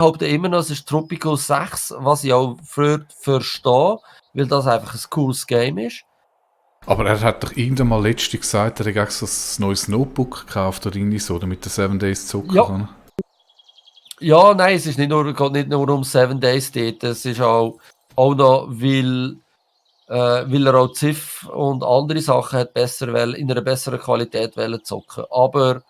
behaupte immer noch, es ist Tropico 6, was ich auch verstehe, weil das einfach ein cooles Game ist. Aber er hat doch irgendwann mal letztens gesagt, er hat extra ein neues Notebook gekauft oder irgendwie so, damit er 7 Days zocken kann. Ja, nein, es ist geht nicht nur um 7 Days dort, es ist auch noch, weil er auch Ziff und andere Sachen hat in einer besseren Qualität zocken. Aber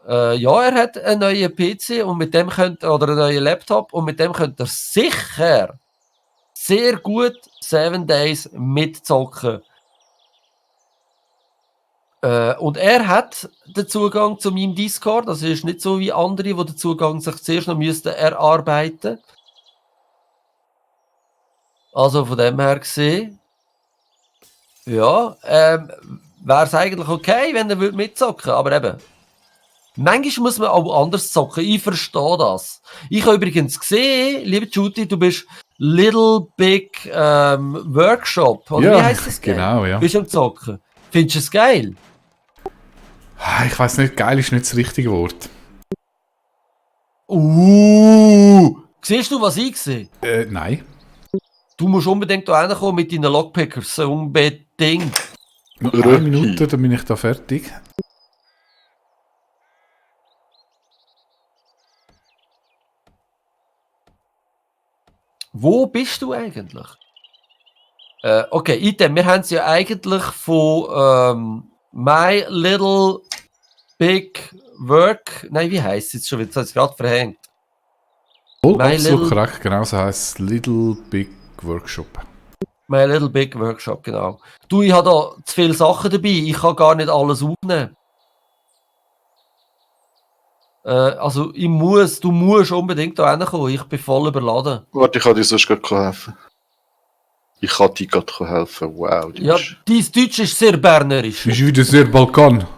ja, er hat einen neuen PC und mit dem oder einen neuen Laptop und mit dem könnt ihr sicher sehr gut 7 Days mitzocken. Und er hat den Zugang zu meinem Discord, das ist nicht so wie andere, die den Zugang sich zuerst noch müssten erarbeiten. Also von dem her gesehen, ja, wäre es eigentlich okay, wenn er mitzocken würde, aber eben, manchmal muss man auch anders zocken, ich verstehe das. Ich habe übrigens gesehen, liebe Judy, du bist Little Big Workshop, oder Ja, wie heisst das? genau, ja. Bist du am Zocken? Findest du es geil? Ich weiss nicht, geil ist nicht das richtige Wort. Siehst du, was ich sehe? Nein. Du musst unbedingt da reinkommen mit deinen Lockpickers. Unbedingt. Noch 1 Minute, dann bin ich da fertig. Wo bist du eigentlich? Okay, Item, wir haben es ja eigentlich von My Little Big Work. Nein, wie heisst es jetzt schon? Jetzt hat es gerade verhängt. Absolut korrekt, genau so heisst es Little Big Workshop. My Little Big Workshop, genau. Du, ich habe da zu viele Sachen dabei. Ich kann gar nicht alles aufnehmen. Also, du musst unbedingt da hinkommen. Ich bin voll überladen. Warte, ich kann dir sonst gerade helfen. Ich kann dir gerade helfen. Wow. Ja, dein Deutsch ist sehr bernerisch. Ist wieder sehr Balkan.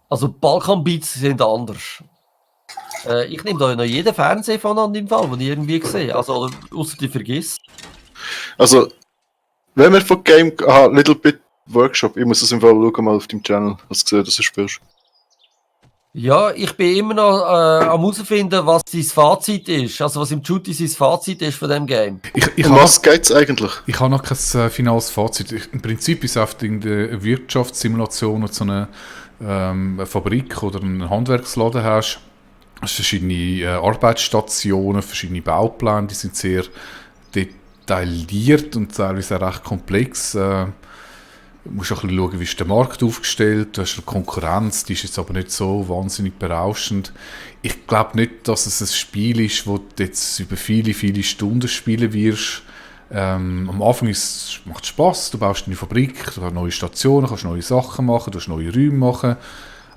Also, Balkan-Beats sind anders. Ich nehme da noch jeden Fernseher von an dem Fall, den ich irgendwie sehe. Also, außer die vergisst. Also, wenn wir von Game... Little Bit Workshop. Ich muss das im Fall schauen, mal auf dem Channel, was du gesehen, dass du spielst. Ja, ich bin immer noch am herausfinden, was sein Fazit ist. Also, was im Judy sein Fazit ist von dem Game. Um was geht's eigentlich? Ich habe noch kein finales Fazit. Im Prinzip ist es oft eine Wirtschaftssimulation, wo du so eine Fabrik oder einen Handwerksladen hast. Es sind verschiedene Arbeitsstationen, verschiedene Baupläne, die sind sehr detailliert und teilweise recht komplex. Du musst auch ein bisschen schauen, wie ist der Markt aufgestellt. Du hast eine Konkurrenz, die ist jetzt aber nicht so wahnsinnig berauschend. Ich glaube nicht, dass es ein Spiel ist, das du jetzt über viele, viele Stunden spielen wirst. Am Anfang macht es Spass, du baust eine Fabrik, du hast neue Stationen, kannst neue Sachen machen, du kannst neue Räume machen.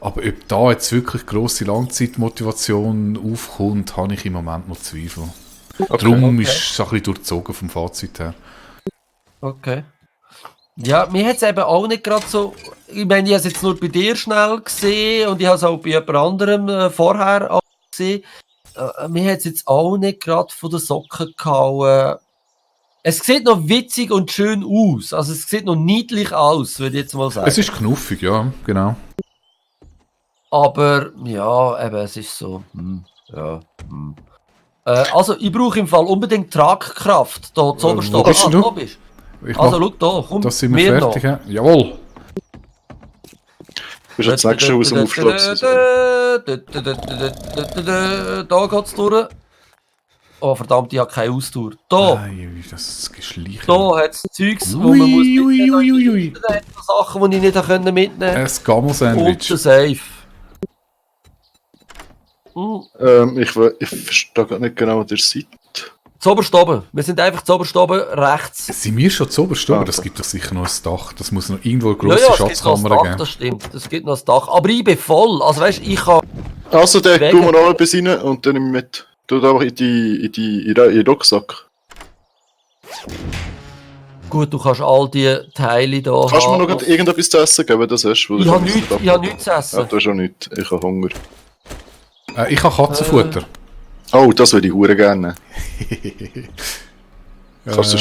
Aber ob da jetzt wirklich grosse Langzeitmotivation aufkommt, habe ich im Moment noch Zweifel. Darum ist es ein bisschen durchzogen vom Fazit her. Okay. Ja, mir hat es eben auch nicht gerade so... Ich meine, ich habe es jetzt nur bei dir schnell gesehen und ich habe es auch bei jemand anderem vorher auch gesehen. Mir hat es jetzt auch nicht gerade von den Socken gehauen. Es sieht noch witzig und schön aus. Also es sieht noch niedlich aus, würde ich jetzt mal sagen. Es ist knuffig, ja, genau. Aber ja, eben, es ist so... also ich brauche im Fall unbedingt Tragkraft. Da zu oberst. Wo bist du? Also schau da, komm, das sind wir fertig. Ja? Jawohl! Du bist jetzt nächstes aus dem Aufschlag. Da geht's durch. Oh verdammt, ich habe keine Ausdauer. Da! Nein, das Geschleichen. Da hat es Zeugs, wo man muss mitnehmen. Da hat es Sachen, die ich nicht mitnehmen konnte. Ein Gammel-Sandwich. Und Safe. Ich verstehe gar nicht genau, wo ihr seid. Zoberst oben. Wir sind einfach zoberst oben rechts. Sind wir schon zoberst oben? Das gibt doch sicher noch ein Dach. Das muss noch irgendwo eine grosse Ja, Schatzkammer geben. Das stimmt. Es gibt noch ein Dach. Aber ich bin voll. Also weißt, ich kann... Also der tun wir noch etwas rein und dann mit... Tut einfach in den Rucksack. Gut, du kannst all die Teile da Kannst du mir noch irgendetwas zu essen geben, das hast du? Ich habe nichts zu essen. Ja, du hast auch nichts. Ich habe Hunger. Ich habe Katzenfutter. Oh, das würde ich hure gerne. Kannst du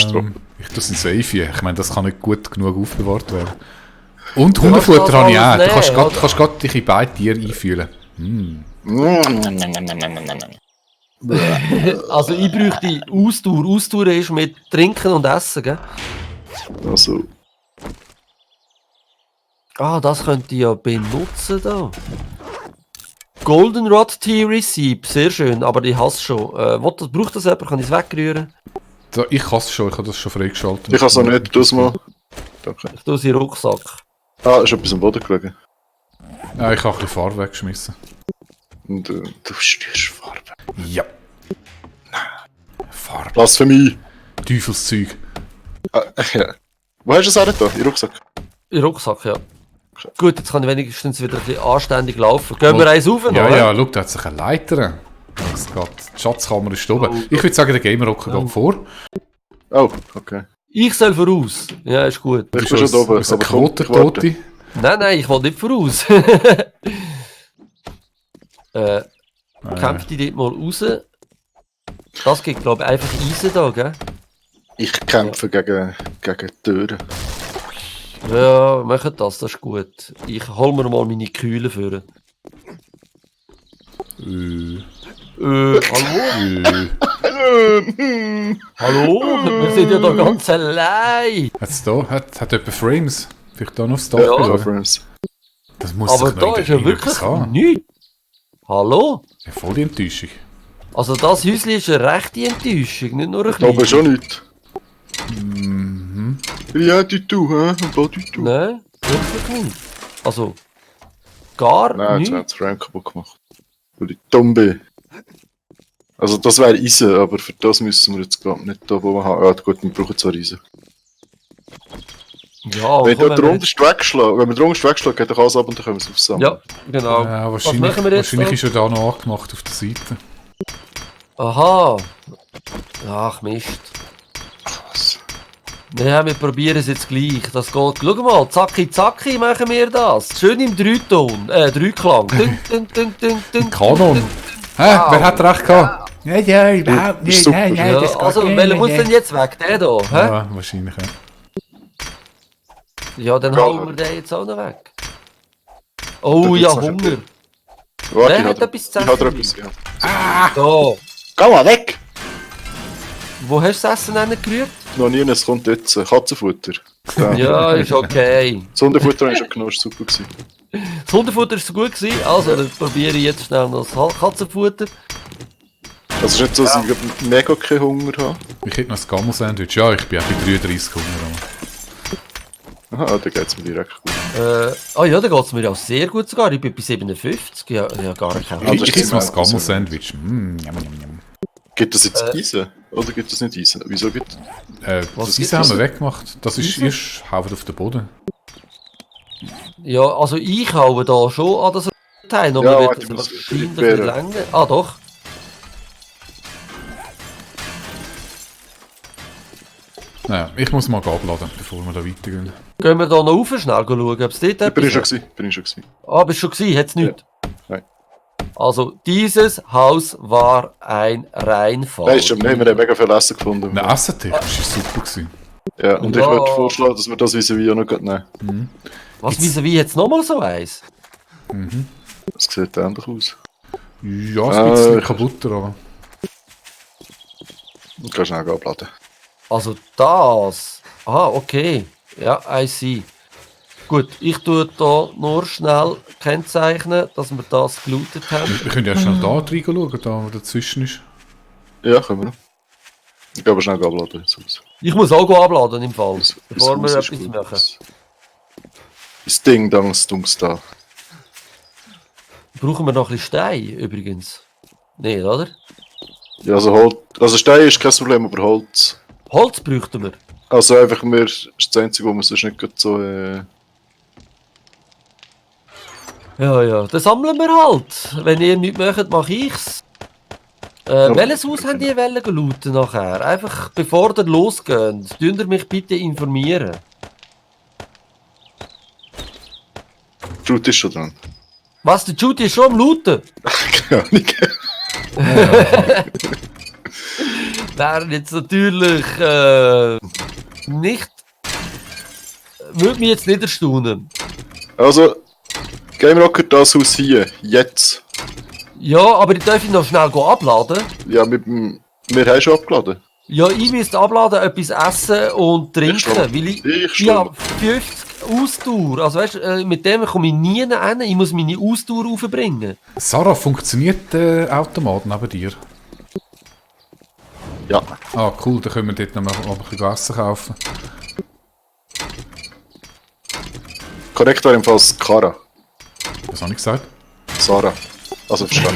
Ich tue es in Safe. Ich meine, das kann nicht gut genug aufbewahrt werden. Und Hundefutter das habe ich auch. alles Du kannst nehmen, grad- kannst gerade dich in beide Tiere einfühlen. Also ich bräuchte Ausdauer. Ausdauer ist mit Trinken und Essen, gell? Also, Ah, das könnte ich ja benutzen da. Goldenrod Tea Recipe, sehr schön, aber ich hasse schon. Braucht das jemand? Kann ich es wegrühren? Da, ich kann es schon, ich habe das schon freigeschaltet. ich kann es noch nicht, tu es mal. Danke. Ich tue es in den Rucksack. Ah, ist etwas am Boden gelegen. Ja, ich habe ein bisschen Farbe weggeschmissen. Und du störst Farbe. Ja. Farbe. Blasphemie! Teufelszeug. Ja. Wo hast du es auch nicht da? Im Rucksack? In den Rucksack, ja. Gut, jetzt kann ich wenigstens wieder ein bisschen anständig laufen. Gehen wir eins rauf noch? Ja, hä? ja, schau, da hat sich eine Leiter. Das geht. Die Schatzkammer ist oben. Ich würde sagen, der Gamer-Rocker geht vor. Oh, okay. Ich soll voraus. Ja, ist gut. Ich Du bin schon da oben. bist ein Aber komm, ich warte. Quotentote. Nein, ich will nicht voraus. Kämpf dich dort mal raus. Das gibt, glaube ich, einfach Eisen da, gell? Ich kämpfe gegen Türen. Ja, machen das ist gut. Ich hol mir mal meine Kühle für. Hallo? Hallo? Wir sind ja da ganz allein. Hat's da? Hat jemand Frames? Vielleicht da noch aufs Dach Ja. schauen? Friends. Das muss Aber doch noch da in ist der ja Nähe wirklich etwas haben. nichts. Hallo? Ja, voll die Enttäuschung. Also das Häuschen ist eine rechte Enttäuschung, nicht nur ein Da oben kleines. schon nichts. Mhm. Ja, du, hä? Und da, du. Nein, wirklich nicht. Also, gar Nein, jetzt nichts. hat es Frame kaputt gemacht. Weil ich dumm bin. Also das wäre Eisen, aber für das müssen wir jetzt gerade nicht da oben haben. Ja gut, wir brauchen zwar Eisen. Ja, Wenn komm, wir den untersten wegschlagen, wenn wir den untersten wegschlagen, geht doch alles ab und dann können wir es aufsammeln. Ja, genau. Ja, Was wahrscheinlich, machen wir jetzt wahrscheinlich da? ist er da noch angemacht auf der Seite. Aha. Ach Mist. Was? Ja, wir probieren es jetzt gleich. Das geht. Schau mal, zacki zacki machen wir das. Schön im Dreiton, Dreiklang. Dün, dün, dün, dün, dün, Kanon! dün, Hä? Wer hat recht gehabt? Ja, überhaupt Ist nicht. super. Nein, dün. nein, Ja, das geht also, nicht welcher mehr. muss denn jetzt weg? Der da? Hä? Ja, wahrscheinlich. Ja. Ja, dann Ja. hauen wir den jetzt auch noch weg. Oh Dann ja, gibt's noch Hunger. Warte, Wer ich hat habe etwas zu ich habe essen? etwas. Ja. Da. Geh mal weg! Wo hast du das Essen hingerührt? Noch nie, es kommt jetzt. Katzenfutter. Ja. Ja, ist okay. Das Hundefutter habe ich schon genommen, ist super gewesen. Das Hundefutter war so gut gewesen, also dann probiere ich jetzt schnell noch das Katzenfutter. Also es ist nicht so, dass ich mega keinen Hunger habe. Ich hätte noch ein Gammel-Sandwich. Ja, ich bin auch bei 33 Hunger. Aha, dann geht es mir direkt gut. Ja, da geht es mir auch sehr gut sogar. Ich bin bei 57. Ja, gar keinen Ah, Aber. Hunger. das Ich ist esse noch ein immer- Gammel-Sandwich. Njam, njam, njam. Gibt es jetzt Eisen? Oder gibt es nicht Eisen? Wieso gibt es? Was Das gibt Eisen haben es? wir weggemacht. Das ist Eisen? erst Haufen auf den Boden. Ja, also ich haue da schon an das Teil, aber Ja, wird warte, das ich muss wahrscheinlich nicht wäre. länger. Ah, doch. Naja, ich muss mal abladen, bevor wir da weitergehen. Gehen wir da noch rauf, schnell schauen, ob es dort Bin ich schon etwas gewesen. Bin ich schon gewesen. Ah, bist du schon gewesen? Hat's nichts? Nein. Also, dieses Haus war ein Reinfall. Nein, stimmt nicht. Wir haben mega viel Essen gefunden. Nein, essentechnisch ist super gewesen. Ja, und Ja. ich würde vorschlagen, dass wir das vis-à-vis auch noch gleich nehmen. Was, wie jetzt nochmal so eins? Das sieht ähnlich aus. Ja, ein bisschen ich- kaputter, aber. Und kannst schnell abladen. Also das. Ah, okay. Ja, I see. Gut, ich tue da nur schnell kennzeichnen, dass wir das gelootet haben. Wir können ja schnell da reinschauen, da wo dazwischen ist. Ja, können wir. Ich gehe aber schnell abladen. Ich muss auch abladen im Fall, Das bevor wir Haus ist etwas gut. machen. Das Ding, Dungs da. Brauchen wir noch ein bisschen Stein übrigens? Nicht, oder? Ja, also Holz. Also Stein ist kein Problem, aber Holz. Holz bräuchten wir. Also einfach mehr ist das Einzige, wo man sonst nicht gerade so. Ja, dann sammeln wir halt. Wenn ihr nichts macht, mache ich's. Welches Haus habt ihr wollen looten nachher? Einfach bevor ihr losgeht, tun ihr mich bitte informieren. Fruit ist schon dran. Was, der Judy ist schon am looten? Keine Ahnung. Wäre jetzt natürlich nicht würde mich jetzt nicht erstaunen. Also, Game Rocker, das Haus hier, jetzt. Ja, aber ich darf ihn noch schnell abladen. Ja, wir haben schon abgeladen. Ja, ich müsste abladen, etwas essen und trinken, schon. weil Ich ich habe schon. 50 Ausdauer. Also weißt du, mit dem komme ich nie hin, ich muss meine Ausdauer aufbringen. Sarah, funktioniert der Automat neben dir? Ja. Ah, cool, dann können wir dort noch mal ein bisschen Essen kaufen. Korrekt wäre im Fall Skara. Was habe ich gesagt? Sarah. Also verstehe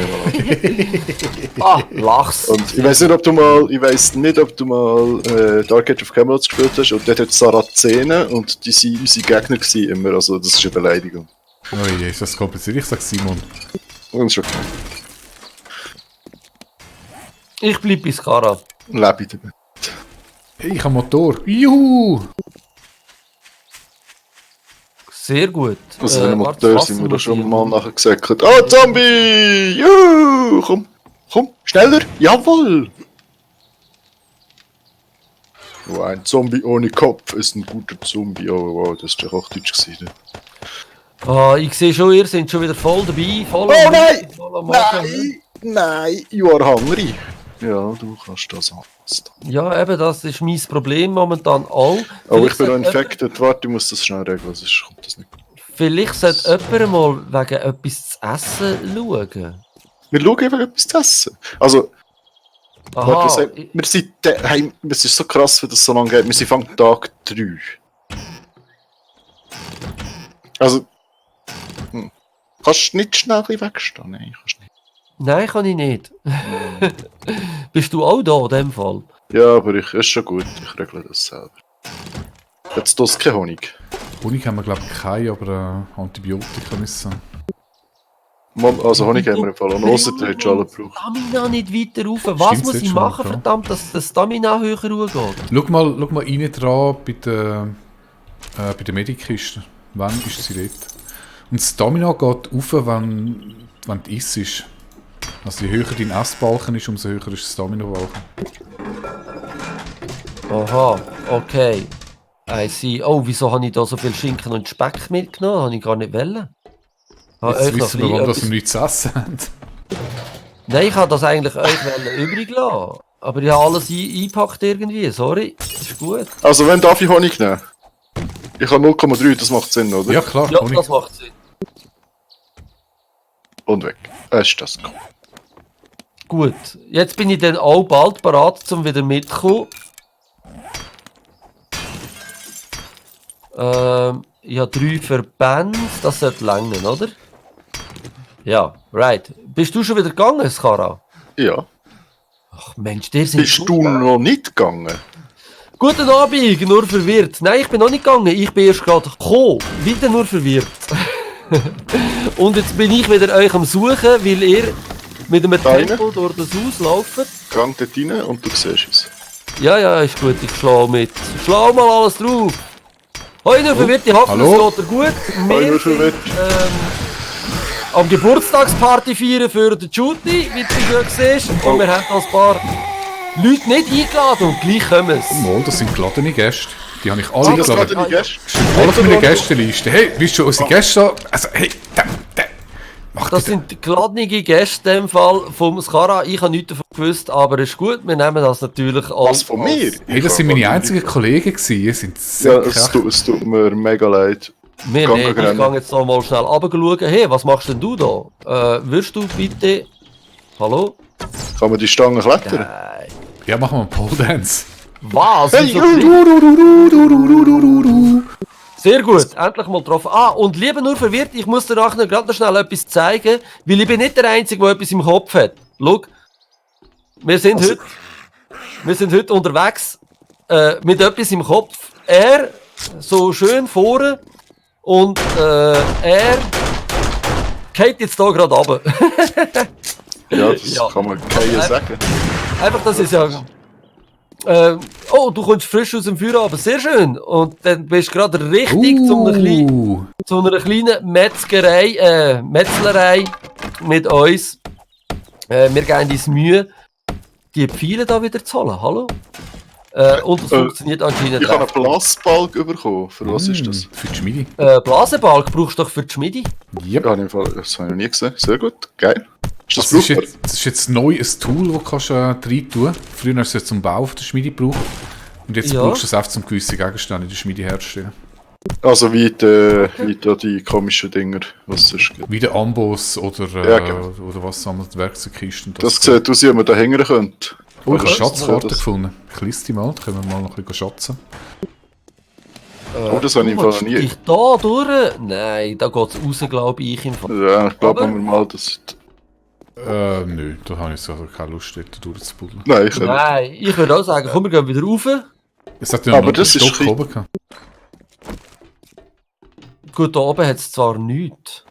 ich mal. Ah, Lachs. Und ich weiss nicht, ob du mal Dark Age of Camelot gespielt hast. Und dort hat Sarah Zähne und die waren unsere Gegner gewesen immer. Also das ist eine Beleidigung. Oh je, ist das kompliziert? Ich sag Simon. Und das ist okay. Ich bleibe bei Skara. Lebe ich damit. Hey, ich habe Motor. Juhu! Also Sehr gut. wenn wir warte, Motor was sind wir da muss schon ich- mal nachher gesagt. Oh, Zombie! Juhu! Komm, schneller! Jawohl! Oh, ein Zombie ohne Kopf ist ein guter Zombie. Oh wow, das ist ja auch Deutsch gewesen. Ah, ich sehe schon, ihr seid schon wieder voll dabei. Voll Oh am- nein! voll am Machen. Nein! You are hungry! Ja, du kannst das anpassen. Ja, eben, das ist mein Problem momentan auch. Aber ich bin noch sollte infected. Warte, ich muss das schnell regeln, sonst kommt das nicht gut. Vielleicht sollte jemand mal wegen etwas zu essen schauen. Wir schauen einfach etwas zu essen. Also, warte, was Aha, haben- wir sind, hey, es ist so krass, wie das so lange geht. Wir sind von Tag 3. Also, kannst du nicht schnell ein bisschen wegstehen? Nein, kannst du nicht. nein, kann ich nicht. Bist du auch da in dem Fall? Ja, aber ist schon gut, ich regle das selber. Jetzt das kein Honig. Honig haben wir glaube ich keine, aber Antibiotika müssen. Also Honig haben wir im Fall auch noch, ausser der hat schon alle gebraucht. Stamina nicht weiter rauf. Was Stimmt's muss jetzt ich schon, machen, ja? verdammt, dass das Stamina höher hochgeht? Schau mal rein dran bei der Medikiste. Wann ist sie dort? Und das Stamina geht rauf, wenn du isst. Also je höher dein Essbalken ist, umso höher ist das Stamina-Balken. Aha, okay. I see. Oh, wieso habe ich da so viel Schinken und Speck mitgenommen? Habe ich gar nicht wollen. Habe Jetzt euch noch wissen wir, ein warum bisschen dass wir nichts zu essen haben. Nein, ich habe das eigentlich euch übrig lassen. Aber ich habe alles eingepackt irgendwie. Sorry, ist gut. Also wenn darf ich Honig nehmen? Ich habe 0,3, das macht Sinn, oder? Ja klar, Ja, Honig. das macht Sinn. Und weg. Ist das cool. Gut, jetzt bin ich dann auch bald bereit, um wieder mitzukommen. Ich habe 3 Verbände, das sollte längern, oder? Ja, right. Bist du schon wieder gegangen, Skara? Ja. Ach Mensch, der sind Bist du noch nicht gegangen? Guten Abend, nur verwirrt. Nein, ich bin noch nicht gegangen, ich bin erst gerade gekommen. Wieder nur verwirrt. Und jetzt bin ich wieder euch am Suchen, weil ihr mit einem Deine? Tempel durch das Haus lauft. Gang dort rein und du siehst es. Ja, ja, ist gut, ich schlage mit. Schlag mal alles drauf. Hoi, nur verwirrt, ich hoffe, Hallo? es geht dir gut. Hoi, nur Wir verwirrt. sind am Geburtstagsparty feiern für den Judy, wie du schon siehst. Und wir haben da ein paar Leute nicht eingeladen und gleich kommen es. Mal, das sind geladene Gäste. Die habe ich alle Sind das gerade geladen. deine Gäste? Alle auf meiner Gästeliste. Hey, bist du unsere Gäste? Also, hey, mach Das sind geladene Gäste in dem Fall vom Skara. Ich habe nichts davon gewusst, aber ist gut. Wir nehmen das natürlich Was von mir? Hey, das sind meine einzigen Kollegen gewesen. Ihr seid Ja, sehr es tut mir mega leid. Wir Gang nicht. Ich rennen. gehe jetzt noch mal schnell runterschauen. Hey, was machst denn du da? Würdest du bitte... Hallo? Kann man die Stange klettern? Nein. Ja, machen wir einen Pole Dance. Was? Hey, Wieso- Sehr gut, endlich mal getroffen. Ah, und lieber nur verwirrt, ich muss dir nachher gerade noch schnell etwas zeigen, weil ich bin nicht der Einzige, der etwas im Kopf hat. Schau, wir sind, Also- heute unterwegs mit etwas im Kopf. Er so schön vorne und er geht jetzt da gerade runter. Ja, das Ja. kann man keinem sagen. Einfach, das ist ja... oh, du kommst frisch aus dem Feuer, aber sehr schön. Und dann bist du gerade richtig zu einer kleinen Metzlerei mit uns. Wir geben uns Mühe, die Pfeile da wieder zu holen. Hallo? Und es funktioniert anscheinend Ich habe einen recht gut. Blasbalg bekommen. Für was ist das? Für die Schmiede. Blasenbalg brauchst du doch für die Schmiede. Yep. Ja, das habe ich noch nie gesehen. Sehr gut, geil. Ist das Das ist, brauchbar? das ist jetzt neu ein Tool, das kannst rein tun. Früher hast du es zum Bau von der Schmiede gebraucht. Und jetzt Ja. brauchst du es einfach, um gewisse Gegenstände in der Schmiede herzustellen. Also wie da die komischen Dinger, was es sonst gibt. Wie der Amboss oder, Ja, genau. oder was sammelt, Werkzeugkisten. Das sieht aus, wie man da hängen könnte. Oh, ich habe eine Oder- Schatzkarte das- gefunden. Ich lese die mal, da können wir mal noch ein bisschen schatzen. Oh, das habe ich im Fall noch nie. Ich da durch? Nein, da geht es raus, glaube ich, im Fall. Ja, ich glaube Aber- wir mal, dass... Nö, da habe ich so keine Lust, dort durchzubuddeln. Nein, ich kann nicht. Nein, ich würde auch sagen, komm, wir gehen wieder rauf. Es hat ja Aber noch einen das ist Stock ein- oben gehabt. Gut, da oben hat es zwar nichts.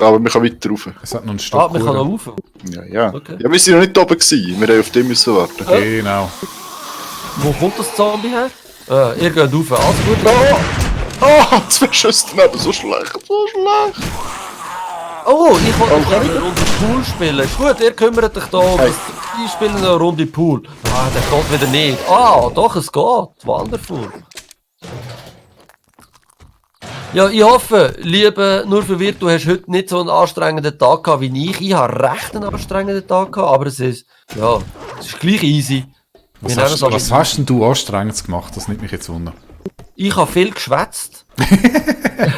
Aber wir können weiter rauf. Es hat noch einen Stock Man kann noch oben. rauf. Ja, ja. Okay. Ja, wir sind noch nicht oben gewesen. Wir haben auf den müssen warten. Genau. Wo kommt das Zombie her? Ihr geht rauf. Alles gut. Ah, 2 Schüsse daneben, so schlecht, so schlecht. Oh, ich wollte eine Runde Pool spielen. Ist gut, ihr kümmert euch da um. Hey. Ich spiele eine Runde Pool. Ah, der geht wieder nicht. Ah, doch, es geht. Wonderful. Ja, ich hoffe, liebe nur verwirrt, du hast heute nicht so einen anstrengenden Tag gehabt wie ich. Ich habe recht einen anstrengenden Tag gehabt, aber es ist gleich easy. Wir nehmen es aber Was hast denn du Anstrengendes gemacht? Das nimmt mich jetzt wunder. Ich habe viel geschwätzt.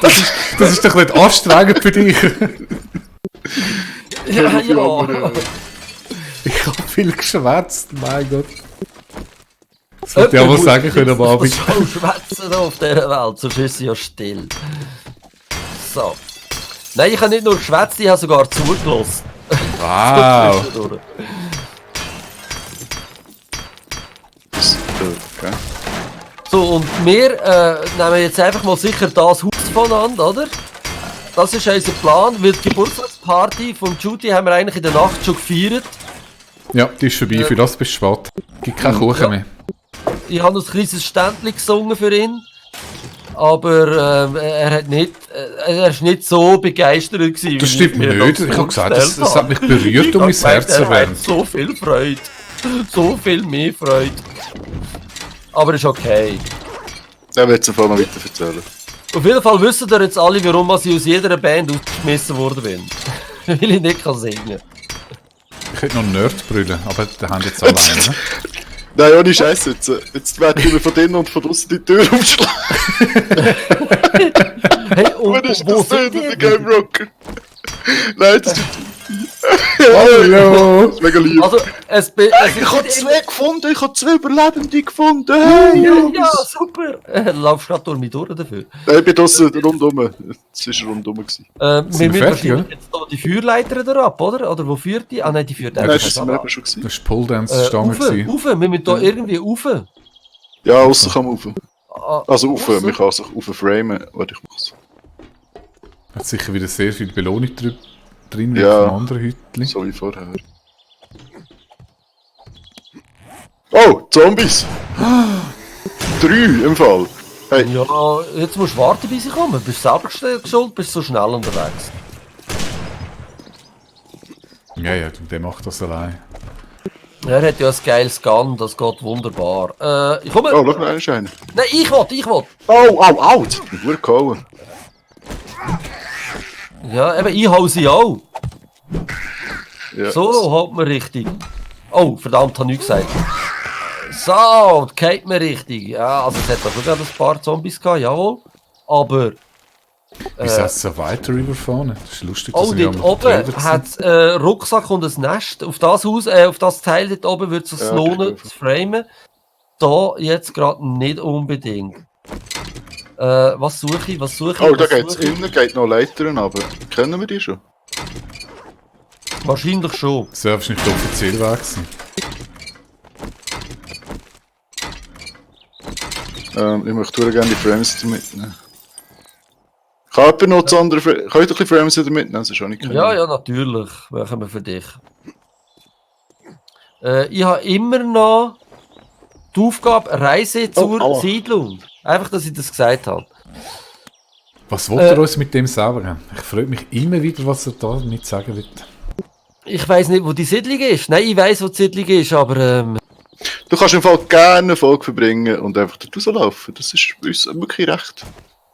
Das ist doch nicht anstrengend für dich. Ja, Ich habe viel geschwätzt, mein Gott. Das hätte ich auch mal sagen können am Abend. So schwätzen auf dieser Welt, sonst ist sie ja still. So. Nein, ich habe nicht nur geschwätzt, ich habe sogar zugelassen. Wow. Zwischendurch. Okay. So, und wir nehmen jetzt einfach mal sicher das Haus voneinander, oder? Das ist unser Plan, weil die Geburtstagsparty von Judy haben wir eigentlich in der Nacht schon gefeiert. Ja, die ist vorbei, für das bist du spät. Gibt keinen Kuchen Ja. mehr. Ich habe ein kleines Ständchen gesungen für ihn. Aber er ist nicht so begeistert gewesen. Das wie stimmt ich mir nicht. das Ich habe gesagt, das vorgestellt hat mich habe. berührt, Ich um habe mein Herz gemeint, zu er werden. hat so viel Freude. So viel mehr Freude. Aber ist okay. Der wird es einfach mal weiter erzählen. Auf jeden Fall wissen ihr jetzt alle, warum ich aus jeder Band ausgeschmissen worden bin. Weil ich nicht singen kann. Ich hätte noch Nerd brüllen, aber den haben jetzt alle einen, ne? Nein, ohne Scheiß jetzt. Jetzt werden wir von drinnen und von draußen die Tür umschlagen. Hey, und Was ist wo das sind denn, der die? Game Rocker? Nein, das ist Hallo! mega lieb. Also, es Ich habe 2 gefunden, ich habe 2 Überlebende gefunden. Hey, Ja, Jungs. ja, super! Du laufst gerade durch mich durch dafür. Nein, ich bin draussen rundum. Es war rundum. Gewesen. Wir wir müssen fertig, wahrscheinlich jetzt da die Feuerleiter da ab, oder? Oder wo führt die? Ah nein, die führt Nein, einfach das da war ab. eben schon. Gewesen. Das war Pole Dance Stange. Rauf, wir müssen da irgendwie rauf. Ja, aussen kann man rauf. Ah, Also rauf, aussen? man kann sich rauf framen. Warte, ich mach's. Hat sicher wieder sehr viel Belohnung drin, wie Ja. auf dem anderen Hütchen. So wie vorher. Oh, Zombies! 3 im Fall. Hey, Ja, jetzt musst du warten, bis sie kommen. Bist selber schuld, bist so schnell unterwegs. Ja, ja, der macht das allein. Er hat ja ein geiles Gun, das geht wunderbar. Ich komme. oh, schau mal, einer Schein. Nein, ich will. Au! Jetzt hat mich gut gehauen. Ja, eben, ich hau sie auch. Ja. So, halt mir richtig. Oh, verdammt, habe ich gesagt. So, geht mir richtig. Ja, also es hat da schon gerade ein paar Zombies gehabt, jawohl. Aber, Wieso hat es so weiter überfahren? Das ist lustig, dass oh, ich dort am oben Trailer gesehen hat es Rucksack und ein Nest. Auf das Haus, auf das Teil dort oben würde es sich Ja, lohnen okay. zu framen. Da jetzt gerade nicht unbedingt. Was suche ich? Oh, da geht's innen, geht noch Leitern, aber kennen wir die schon? Wahrscheinlich schon. Das wäre wahrscheinlich der offizielle Weg gewesen. Ich möchte gerne die Frames mitnehmen. Kann jemand noch das andere Könnt ihr ein bisschen Frames wieder mitnehmen? Das ist auch nicht Ja, ja, natürlich. Machen wir für dich. Ich habe immer noch die Aufgabe Reise zur aua. Siedlung. Einfach, dass ich das gesagt habe. Was wollt ihr uns mit dem sagen? Ich freue mich immer wieder, was er da nicht sagen wird. Ich weiß nicht, wo die Siedlung ist. Nein, ich weiß, wo die Siedlung ist, aber Du kannst im Fall gerne eine Folge verbringen und einfach dort rauslaufen. Das ist uns wirklich recht.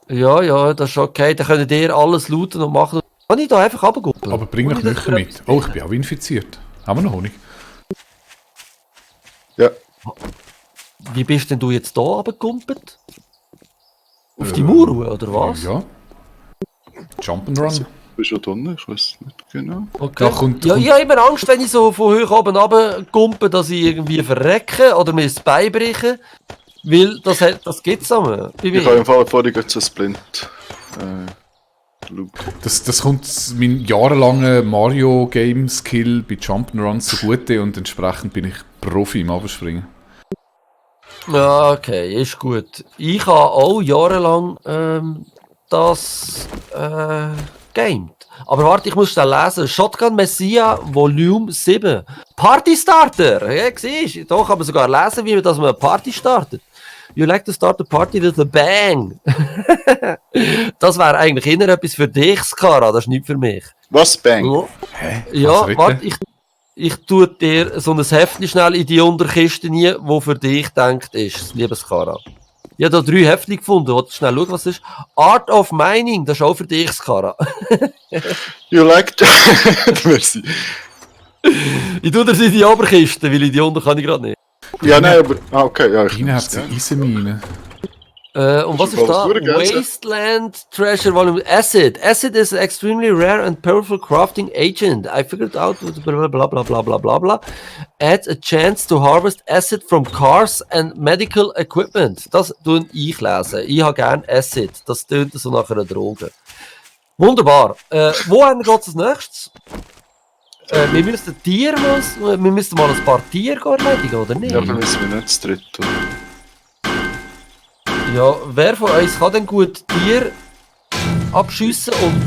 Ja, das ist okay. Dann könnt ihr alles looten und machen. Kann ich da einfach runtergucken? Aber bring noch Nücher mit. Oh, ich bin auch infiziert. Haben wir noch Honig? Ja. Wie bist denn du jetzt da runtergekumpelt? Auf die Mauer, oder was? Ja. Jump'n'Run. Du bist ja drin, ich weiß nicht genau. Okay. Da kommt- Ich habe immer Angst, wenn ich so von hoch oben runterkumpe, dass ich irgendwie verrecke oder mir das Bein breche. Weil das gibt es bei Ich mir. habe im Fall vorhin gerade so ein Splint. Loop. Das kommt mein jahrelanger Mario-Game-Skill bei Jump'n'Runs zugute und entsprechend bin ich Profi im Abspringen. Ja, okay, ist gut. Ich habe auch jahrelang das gamed. Aber warte, ich muss schnell lesen. Shotgun Messiah Volume 7. Party Starter! Ja, siehst du? Da kann man sogar lesen, wie man das eine Party startet. You like to start a party with a bang. Das wäre eigentlich eher etwas für dich, Skara, das ist nicht für mich. Was? Bang? Ja, Hä? ja Was warte, ich tue dir so ein Heftchen schnell in die Unterkiste nie, wo für dich denkt ist, liebes Skara. Ich habe da 3 Heftchen gefunden, warte schnell schauen, was das ist. Art of Mining, das ist auch für dich, Skara. You like... Merci. Ich tue das in die Oberkiste, weil in die unten kann ich gerade nicht. Ja, nein, aber... Ah, okay, ja, ich Rein hat sie Eisenmine. Und was ist ist da? alles durchgegangen, Wasteland Treasure Volume Acid. Acid is an extremely rare and powerful crafting agent. I figured out blah blah blah blah blah blah blah. Add a chance to harvest acid from cars and medical equipment. Das tue ich lesen. Ich habe gerne Acid. Das tönt so nach einer Droge. Wunderbar. Wohin geht es als nächstes? Wir müssen mal ein paar Tiere erledigen, oder nicht? Ja, dann müssen wir nicht zu dritt tun. Ja, wer von uns kann denn gut Tier abschiessen und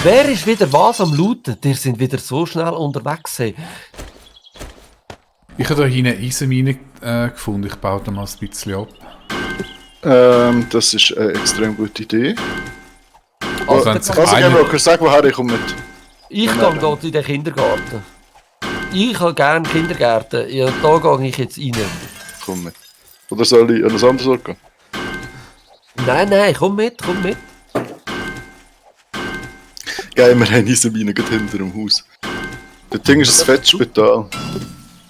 wer ist wieder was am Looten? Die sind wieder so schnell unterwegs. Hey. Ich habe da hinten Eisenmine gefunden. Ich baue da mal ein bisschen ab. Das ist eine extrem gute Idee. Also, wenn sich Also, einer- Gamerocker, sag woher ich komme mit. Ich gehe dort in den Kindergarten. Ich habe gerne Kindergärten. Ja, da gehe ich jetzt rein. Komm mit. Oder soll ich an ein anderes Ort gehen? Nein, komm mit. Ja, wir haben Eisenmine gerade hinter dem Haus. Das Ding ist ein Fettspital.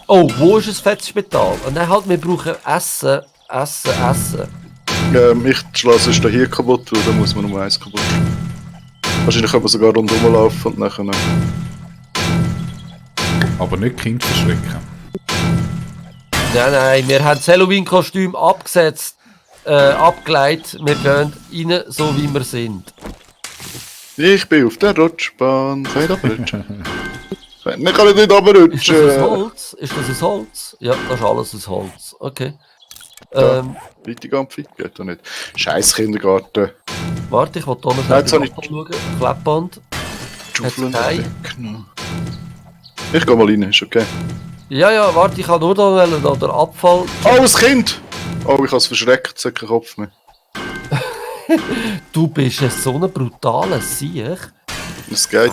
Oh, wo ist das Fettspital? Und dann halt, wir brauchen Essen. Ich schlage es hier kaputt, weil dann muss man nur eins kaputt. Wahrscheinlich kann man sogar rundherum laufen und nachher... Aber nicht Kind verschrecken. Nein, wir haben das Halloween-Kostüm abgesetzt, abgeleitet. Wir gehen rein, so wie wir sind. Ich bin auf der Rutschbahn. Kann ich da rutschen? Ich kann nicht Ist das ein runterrutschen. Holz? Ist das ein Holz? Ja, das ist alles ein Holz. Okay. Ja. Weitigampfi? Geht doch nicht. Scheiß Kindergarten. Warte, ich will hier noch Nein, jetzt schnell habe ich- schauen. Klebband. Schaufeln Hat's keinen? weggenommen. Ich geh mal rein, ist okay. Ja, warte, ich kann nur da den Abfall. Oh, ein Kind! Oh, ich habe es verschreckt, es hat keinen Kopf mehr. Du bist so ein brutaler Sieg. Es geht.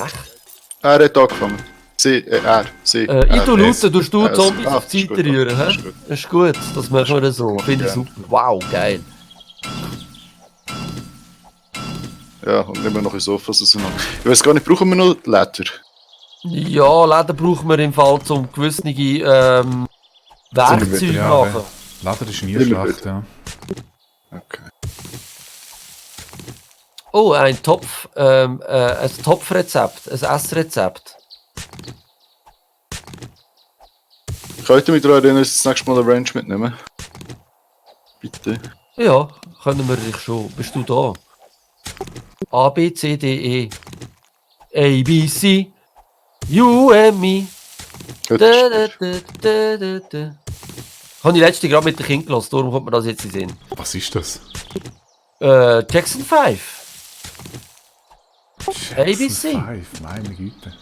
Er hat angefangen. Sie. Ich tu looten, du Zombies Ah, auf die ist gut, Seite rühren, ist hä? gut. Ist gut, das machen wir so. Finde ich Ja. super. Wow, geil. Ja, und nehmen wir noch ein Sofas auseinander. Ich weiß gar nicht, brauchen wir noch Leder? Ja, Leder brauchen wir im Fall zum gewisse Werkzeuge Ja, machen. Leder ist nie Immer schlecht, gut. ja. Okay. Oh, ein Topfrezept, ein Essrezept. Könnt ihr mich daran erinnern, dass ich das nächste Mal eine Range mitnehmen? Bitte. Ja, können wir dich schon. Bist du da? A, B, C, D, E. A, B, C. You and me. Da, da, da, da, da, da. Habe ich letzte gerade mit dem Kind gelassen, darum kommt mir das jetzt in den Sinn. Was ist das? Jackson 5. ABC. 5, meine Güte.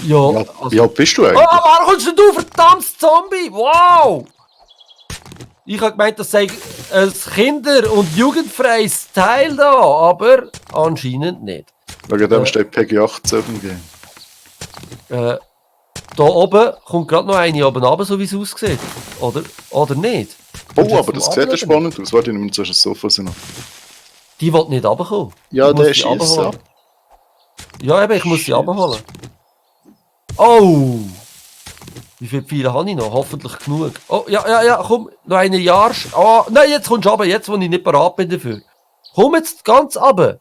Ja, Ja, also... wie alt bist du Oh, eigentlich? warum kommst denn du, verdammtes Zombie? Wow! Ich habe gemeint, das sei ein kinder- und jugendfreies Teil da, aber anscheinend nicht. Wegen dem steht Peggy 18 auf dem Game. Da oben kommt gerade noch eine oben runter, so wie es aussieht. Oder? Oder nicht? Oh, Jetzt aber zum das sieht ja Abladen. spannend aus. Warte, ich nehme zuerst das Sofa noch. Die will nicht runterkommen. Ja, Ich muss der die schießt runterholen. ab. Ja, eben, ich muss sie Shit. runterholen. Oh! Wie viele Pfeile habe ich noch? Hoffentlich genug. Oh, ja, komm, noch eine Jahr. Oh, nein, jetzt kommst du runter, jetzt, wo ich nicht bereit bin dafür. Komm jetzt ganz runter.